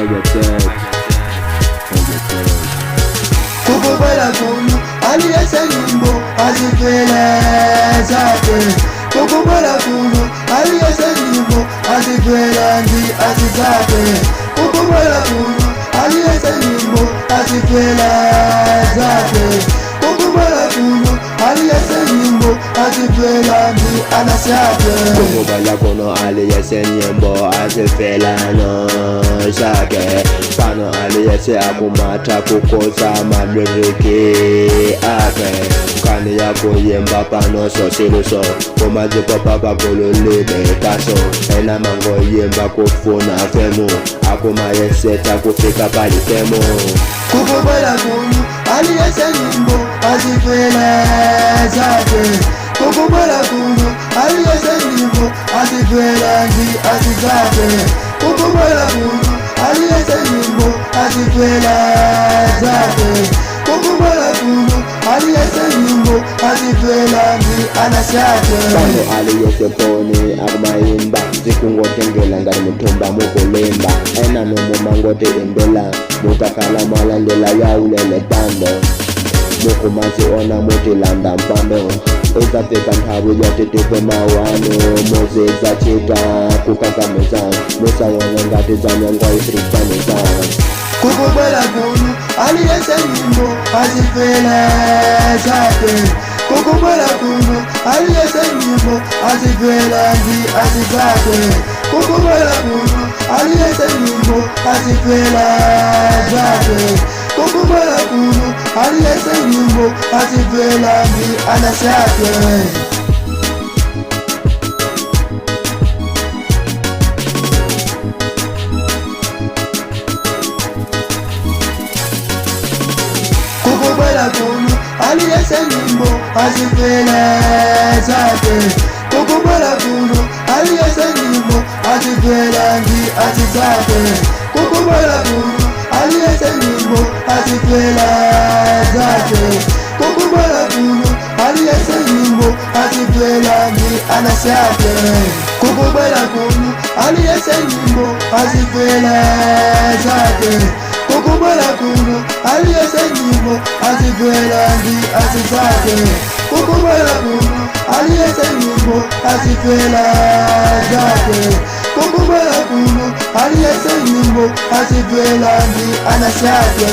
Megatech. Megatech. Kukubwela kuno aliyese nyimbo azipele zake. Kukubwela kuno aliyese nyimbo azipele ndi azizake. Kukubwela kuno aliyese nyimbo azipele zake. Kukubwela kuno aliyese nyimbo azipele ndi anasiake. Kukubala kuno aliyese nyimbo azifelano zake. Pano aliyese akumata kukoza maliriki ake. Kani ya kuyimba pano so siluso kumazipopa pakululime kaso ena mango yimba kufuna femu akumayeseta kufika pali femu. Kukubwela kuno aliyese nyimbo azipele zake. Kukubwela kuno aliyese nyimbo azipele ndi azizake. Kukubwela kuno aliyese nyimbo azipele zake. Kukubwela kuno aliyese nyimbo azipele ndi anasiake. Pano aliyese poni akumayimba zikungotengela ngati muthumba mukulimba ena nomumangoti imbela mutakhala mwalandela yaulele pando mukumaziona mutilanda mpando idzafika nthawi yotitipe mawanu muzidzacita kukakamiza musaone ngati zanyengo isirikaniza. Kukubwela kuno aliyese nyimbo azipele zake. Kukubwela kuno aliyese nyimbo azipele ndi azizake. Kukubwela kuno aliyese nyimbo azipele zake. Kukubwela kuno aliyese nyimbo azipele ndi anasiake. Kukubwela kuno aliyese nyimbo azipele zake. Kukubwela kuno aliyese nyimbo azipele ndi azizake. Kukubwela kuno aliyese nyimbo azipele zake. Kukubwela kuno aliyese nyimbo azipele ndi anasiake. Kukubwela kuno aliyese nyimbo azipele zake. Kukubwela kuno aliyese nyimbo azipele ndi azizake. Kukubwela kuno aliyese nyimbo azipele zake. Kukubwela kuno aliyese nyimbo azipele ndi anasiake.